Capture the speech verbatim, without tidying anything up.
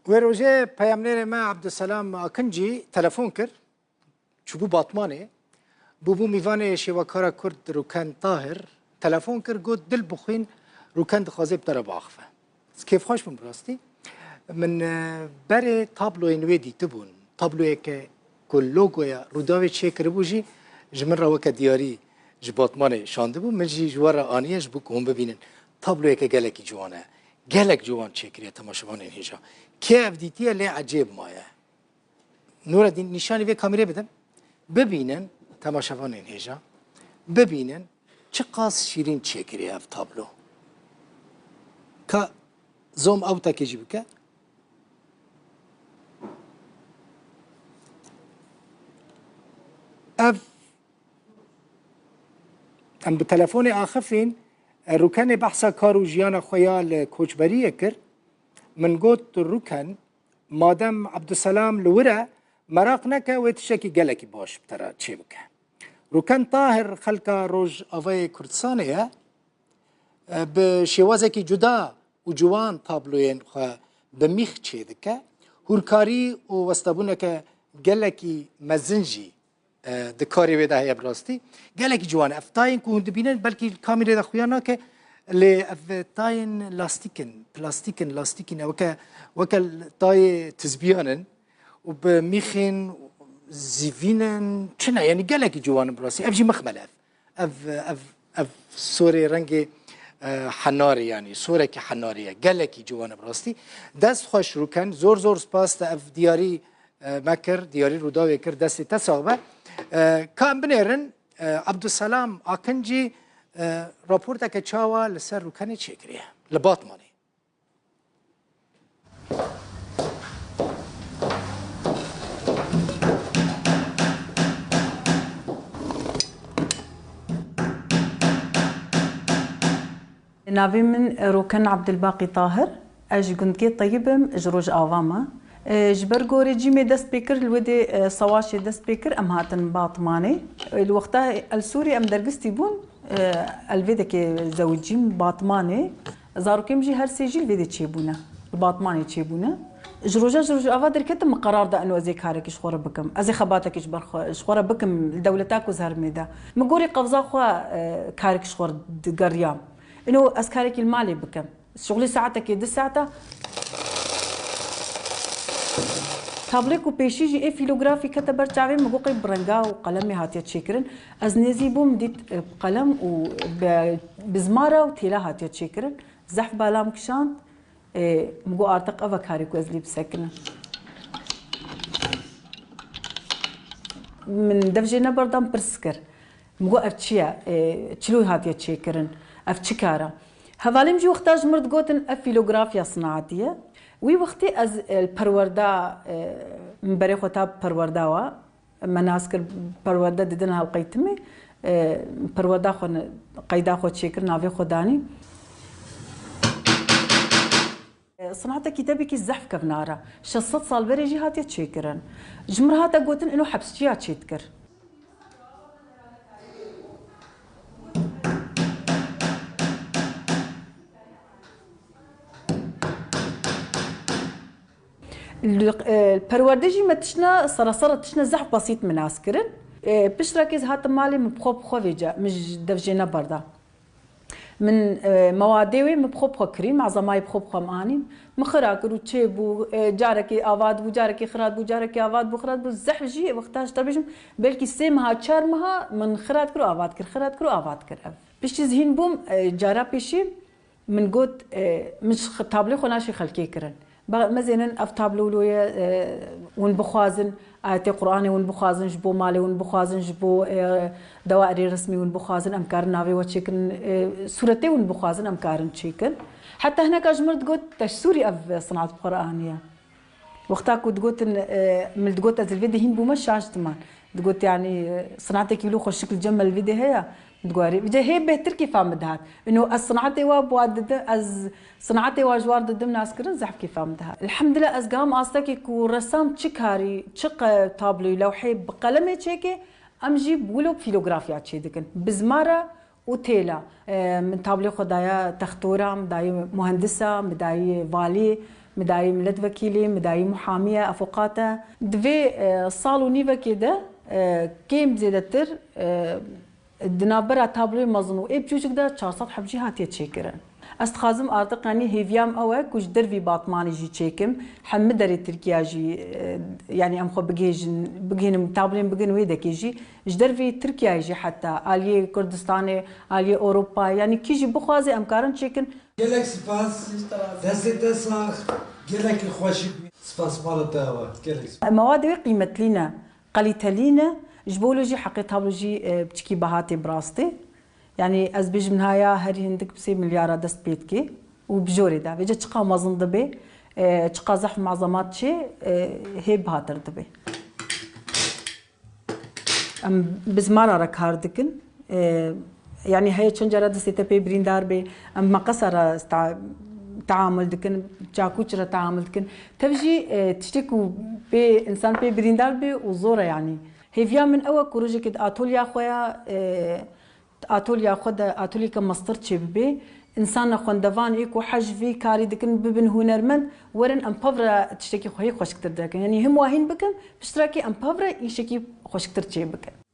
Wê rojê peyamnêrê me Abdulselam Akincî telefon kir, çûbû Batmanê, bûbû mîvanê şêwekara Kurd Rûken Tahir, telefon kir, got, dil bixwîn, Rûken dixwaze bi te re biaxive. Ez kêfxweş bûm bi rastî. Min, e, berê tabloyên wê dîtibûn. Tabloyeke ku logoya Rûdawê çêkiribû jî ji min re weke diyarî ji Batmanê şandibû. Min jî ji we re aniye ji bo ku hûn bibînin. Tabloyeke gelekî ciwan e. Gelek ciwan çêkiriye temaşevanên hêja. Kê ev dîtiye lê ecêb maye. Nureddin, nîşanî vê kamîrê bidim. Bibînin, temaşevanên hêja, bibînin çiqas şîrîn çêkiriye ev tablo. Ka zoom outekê jî bike. Ev, em bi telefonê axifîn, Rûkenê behsa kar û jiyana xwe ya li koçberiyê kir. Min got, Rûken, madem Abdulselam li wir e, meraq neke, wê tiştekî gelekî baş bi te re çêbike. Rûken Tahir xelka Rojavayê Kurdistanê ye. Bi şêwazekî cuda û ciwan tabloyên xwe bi mîx çêdike. Hûrkarî û westabûneke gelekî mezin jî e, di karê wê de heye bi rastî. Gelekî ciwan e. Ev tayên ku hûn dibînin, belkî li kamîrê de xuya nake, lê ev tayên lastîk in, plastîk in, lastîkî ne, weke, weke tayê tizbiyan in û bi mîxên zîvîn in, çi ne, yanî gelekî ciwan in bi rastî. Ev jî mexmel e ev. Ev, ev, ev sorê rengê, e, henarê, yanî sorekî henarê ye. Gelekî ciwan e bi rastî. Dest xweş Rûken, zor zor spas te ev diyarî e, me kir, diyarî Rûdawê kir, destê te sax be. E, ka em binêrin, e, Abdulselam Akincî, e, raporteke çawa li ser Rûkenê çêkiriye li Batmanê. Navê min Roken Abdulbaqî Tahir. Ez ji gundkê Teyib im, ji Rojava me. E, ji ber gorê cîmê dest pê kir, li wê dê, e, Sewaşê dest pê kir, em hatin Batmanê. E, li wexta el Sûrî em dergistî bûn, e, el vê dekê zewicîm Batmanê. Zarokêm jî her sê jî li vê dê çêbûne. Li Batmanê çêbûne. Ji roja ji Rojava derketim, min qerar da eno ez ê karekî ji xwe re bikim. Ez ê xebatekî ji ber xwe, ji xwe re bikim li dewleta ku ez hermê de. Min gorî qevza xwe, e, karekî ji xwe re digeriyam. Ino ez karekî li malê bikim. Şixulî saetekê, du saeta. Tablê ku pêşî jî ê fîlografî kete ber çavê min, got qey bi renga û qelemê hatiye çêkirin. Ez nêzî bûm, dît, e, qelem û bi, bizmara û têla hatiye çêkirin. Zehf balam kişand. E, min got, artiq ev e karê ku ez lê bisekinim. Min dev jê neberdan, pirs kir. Min got, ev çi ye? E, çilo hatiye çêkirin? Ev çi kar e? Hevalên jî wexta ji mir digotin, ev fîlografiya sinatî ye. Wî wextî ez, e, li perwerda, e, min berê xwe ta perwerda wa. Me nas kir, perwerde didin helqeytimê. E, perwerda xwe ne-, qeyda xwe çêkir, navê xwe danî. E, sinate kitebekî zehf kevnar e. Şeş sed sal berê jî hatiye çêkirin. Ji mir hate gotin, ino hepsçiya çêdikir. Li, e, perwerde jî me tiştna, serasera tiştna zehf basît min nas kirin. E, piştrekê ez hatim malê, min bi xwe, bi xwe vêca, min ji dev jê neberda. Min, e, mewadê wê min bi xwe, bi xwe kirî, malzemayê bi xwe, bi xwe min anîn. Min xira kir û çêbû, e, carekê ava dibû, carekê xira dibû, carekê ava dibû, xira dibû. Zehf jî wexta ji te bêjim, belkî sê meha, çar meha min xira dikir û ava dikir, xira dikir û ava dikir ev. Piştî ez hîn bûm, e, cara pêşî, min got, e, min ji x-, tablê xwe naşê xelkê kirin. Ba, mezênin ev tablo wilo ye, e, hûn bixwazin, ayetê Qur'anê hûn bixwazin, ji bo malê hûn bixwazin, ji bo, e, dewairê resmî hûn bixwazin, em karin navê we çêkin, e, sûretê hûn bixwazin, em karin çêkin. Heta hineka ji mir digot, te ji Sûrî ev sinat bi xwe re aniye. Wexta ku digotin, e, min digot ez li vê dê hîn bûme, şaş diman. Digot, yanî, e, sinatekî wilo xweşik li cem me li vê dê heye? Min digot, erê. Vêca hê bêhtir kêfa min dihat. Ino ez sinatê wa bi wa didim, ez sinatê wa ji war didim nas kirin, zehf kêfa min dihat. Elhamdulillah, ez giham astekê ku resam çi karî, çi qe-, tabloyî, lewhê bi qelemê çêke, em jî wilo fîlografiya çêdikin. Bizmara û têla. E, min tablê xwe daye textora, min daye muhendisa, min daye valî. Midayî miletvekîlî, midayî muhamî ye, avûkat e. Di vê e, sal û nîvekê de e, kêm zêdetir e, di navbera tabloyê mezin û ê biçûçik de çar sed heb jî hatiye çêkirin. Ez dixwazim artıq, yanî hêviya min ew e ku ji dervî Batmanê jî çêkim, hemî derê Tirkiya jî e, yanî em xwe bigihêjin, bigihînin tabloyên bigihînin wê dekê jî, ji dervî Tirkiyeyê jî heta aliyê Kurdistanê, aliyê Ewropa, yanî kî jî bixwaze em karin çêkin. Gelek spas. Destê te sax. Gelekî xweşik bî. Spas mala te ava. Gelek spas. Mewad wê qîmetlî ne, kalîtelî ne. Ji bo wilo jî heqê tablo jî e, piçikî biha tê bi rastî. Yanî ez bêjim niha ya herî hindik bi sê milyara dest pê dike û bi jorê de. Vêca çiqa mezin dibe, e, çiqa zehf û mezemat çê, e, hê bihatir dibe. Em bi zimara re kar dikin. E, yanî heye çend cara destê te pê birîndar bê. Em bi meqesa re sta-, teamul dikin, çakûç re teamul dikin. Tev jî e, tiştê ku pê însan pê birîndar bê û zor e yanî. Hêviya min ew e ku rojekê di atolya xwe ya, e, di atolya xwe de atolyeke mestir çêbibe. Însan xwendevan ê ku hej vê karî dikin bibin hunermend, werin em pevre tiştekî xwe hê xweşiktir derkin. Yanî him wa hîn bikin, piştrekî em pevre îşekî xweşiktir çêbikin.